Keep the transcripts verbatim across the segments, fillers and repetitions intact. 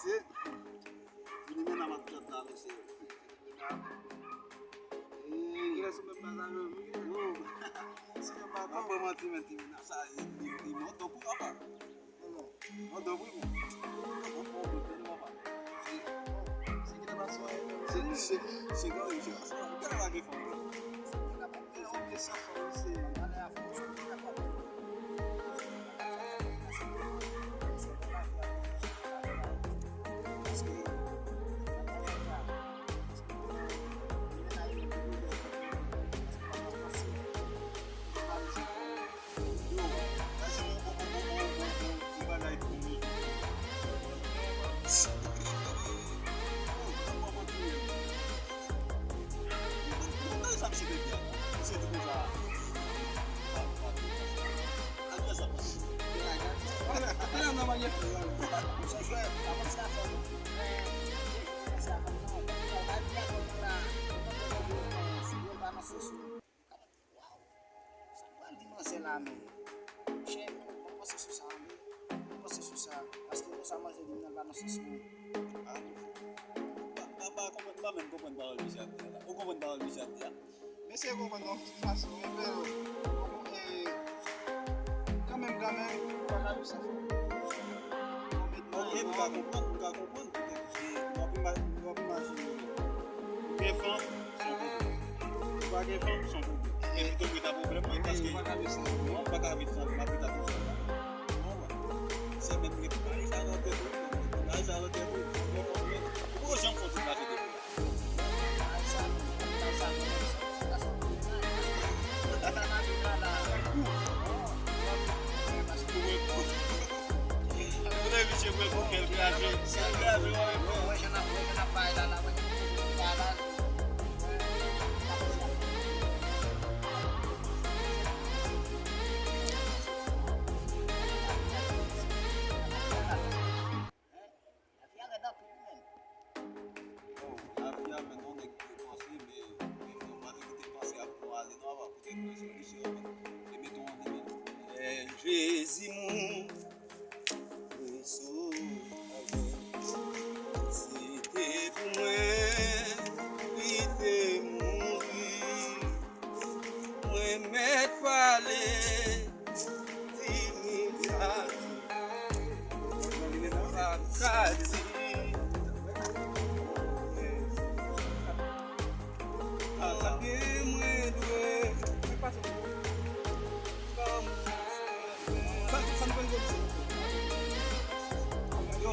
Se, vini men nan m ap jòt la, mesye. Kilès ou menm pa sa menm? Yo, si yo pa konprann ti men, ti men, sa, li, li, li mòd tonkou papa. Mòd tonkou, bon. Se, se, se, se, se, Sa pral di manzè la menm. Monchè, mwen pa panse sou sa, wi. Mwen panse sou sa. Paske konsa manzè di m nan pa nan sans mwen. Ah, m pa, m pa konprann, m pa menm konprann pawòl misye ap di a la. Ou konprann pawòl misye ap di a? Mesye konprann nan yon fason, men frè, e, kanmenm, kanmenm, ou pa ka viv san fanm. Non, e, m ka konprann, m ka konprann. E, w ap ima-, w ap imajine, ou gen fanm, se yon pwoblèm. Ou pa gen fanm, se yon pwoblèm. Men pito m ret a pwoblèm mwen, paske non, m pa ka ret san, m ap ret a pwoblèm la. Ou konprann? Se menm ret bagay sa nan tèt ou, bagay sa nan tèt ou, ou gen fanm, men ou poko janm fè yon ti mache de pou la. Kote misye pran pou kèl kraze, kèl kraze, w ap fè. Lavi a rèd anpil wi menm. Yo, lavi a menm, yon nèg te panse, men, men, men, malgre li te panse ap bon ale, non, ap pote yon solisyon, men, li mete yon limit. Lè Jezi mouri, sove mwen. Si te pou mwen, li te mouri. Mwen mèt pale. Yo,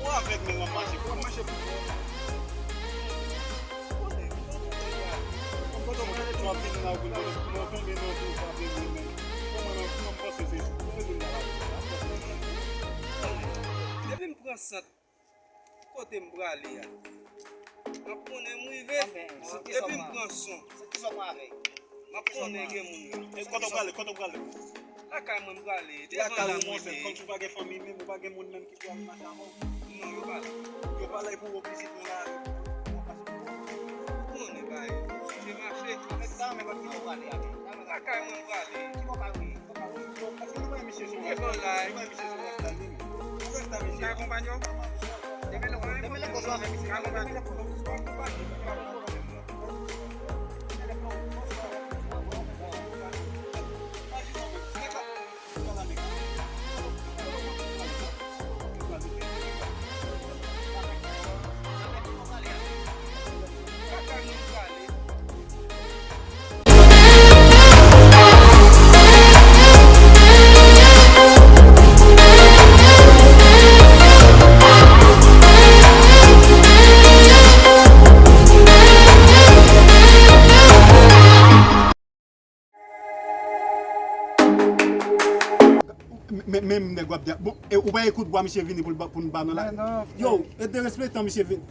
ou avèg menm w ap mache pou mwen. Kote, kote w ap vin la, ou vin kote pou mwen tonbe nan tou, sa vle di menm. Pou mwen menm, pou mwen panse se ou vin la. Depi m pran sant, kote m prale a, m ap konnen m rive. Epi m pran son, m ap konnen gen moun la. E kote w prale? Kote w prale? Lakay mwen m prale. Devan la m rive. Kòmsi w pa gen fanmi menm, ou pa gen moun menm ki pral mache avè w? Non, yo pa la. Yo pa la, e pou w pitit nou la. Ou konnen bagay yo. Se mache. Avèk sa, men kote w prale avè? Lakay mwen m prale. Ki bò kay ou ye? Èske nou wè misye sou whatsapp? Devan la. Nou wè misye sou whatsapp li menm? Ou wè sa misye? Ka akonpanye w? Demen lè w, demen lè w, ka akonpanye w? Men, men, men nèg w ap di a. Bon, e ou pa ekout bwa misye vini pou l ba, pou n ba nou la. Yo, e derespektan misye vini.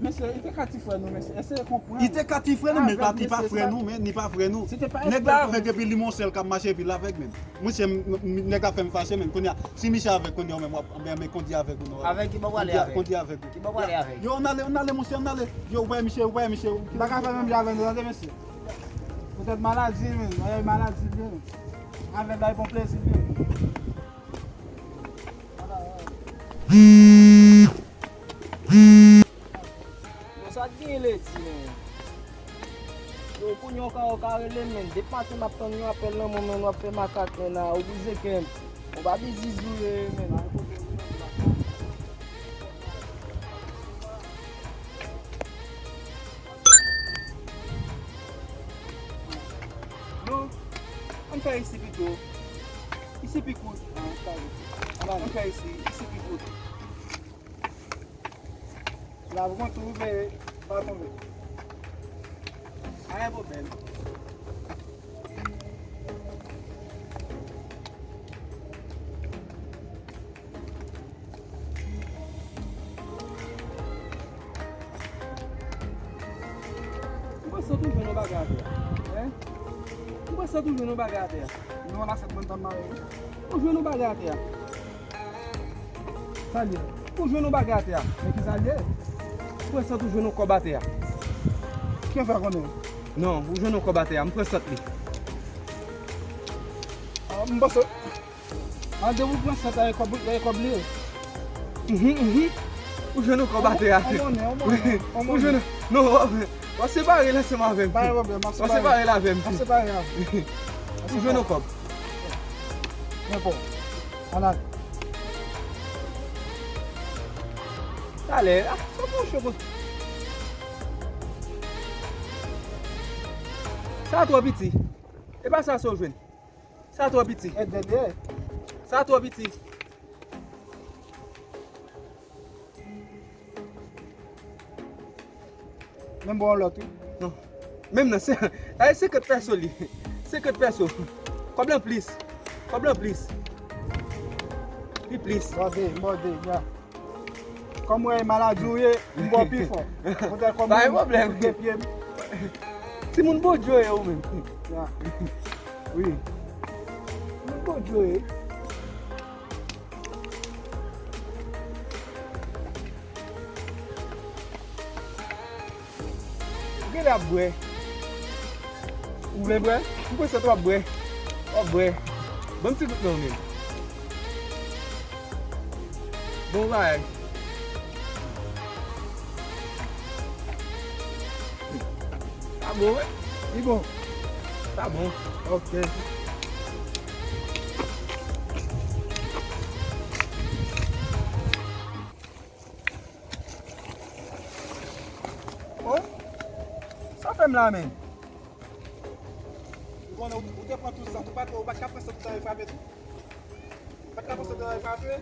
Mesye, li te ka ti frè nou, mesye. Eseye konprann. Li te ka ti frè nou, men li pa, li pa frè nou, men li pa frè nou. Nèg la avèg epi li yon sèl k ap mache epi l avèg menm. Monchè, m, m, nèg la fè m fache menm. Kounye a, si misye avèg kounye a, ou menm w ap, men, men kondi avèg ou non. Avèg ki bò w ale avèg? Kondi avèg ou. Ki bò w ale avèg? Yo, ann ale, ann ale, monchè, ann ale. Yo, ou pa wè misye, ou pa wè misye. Ou pa ka fè menm jan avè nou, tande, mesye. Poutèt maladi, men. Ay, maladi, men. Avè bay bon plezi, men. Bon, sa k genyen ledi, men? Yo, kounye a w ka, w ka rele m, men. Depi maten m ap tann yon apèl nan men w, men, w ap fè makak, men, a, ou brize kè m. Ou pa bizizou ye, men. Non, ann fè isi pito. Isi pi kout. Ann fè isi, isi pi kout. La pou mwen tou, men pa tonbe. Pa gen pwoblèm. M panse w tou jwenn yon bagay atè a. Hein? M panse w tou jwenn yon bagay atè a. Non, la sèt mwen tann mare. Ou jwenn yon bagay atè a. Sa l ye? Ou jwenn yon bagay atè a. Men ki sa l ye? M panse w tou jwenn yon kòb atè a. Ki fè konnen? Non, ou jwenn yon kòb atè a. M panse li. Ah, m panse. An de ou pran sèt la, e kòb, e kòb li ye. Mhm, mhm. Ou jwenn yon kòb atè a. On monnen, on monnen, on monnen. Ou jwenn, non, w ap, w ap separe l ansanm avè m. Pa gen pwoblèm, m ap separe. W ap separe l avè m. M ap separe avè m. Ou jwenn yon kòb. Nenpòt. Ann ale. Talè, ah, sa mouche konsa. Sa twò piti. E pa sa sa w jwenn. Sa twò piti. E dènye. Sa twò piti. Men m ba w lòt, wi. Non. Menm nan, se, a, e senkant pèso li. Senkant pèso. Kòb lan plis. Kòb lan plis. Li plis. M ba w de, m ba w de, ya. Kòm w wè e maladi w ye, m ba w pi fò. Poutèt kòm ou gen pye m. Pa gen pwoblèm. Timoun Bodyo ye ou menm. Ya. Wi. Timoun Bodyo ye. Ou genlè ap bwè. Ou vle bwè? M panse w ap bwè. W ap bwè. Ban m ti gout nan w menm. Bon bagay. Sa bon, wi. Li bon. Sa bon. Ok. Oh, sa w fè m la menm? Ou konnen ou, ou te pran tout sant, ou pa t, ou pa t ka pran sant pou travay frape tou? Ou pa t ka pran sant pou travay frape?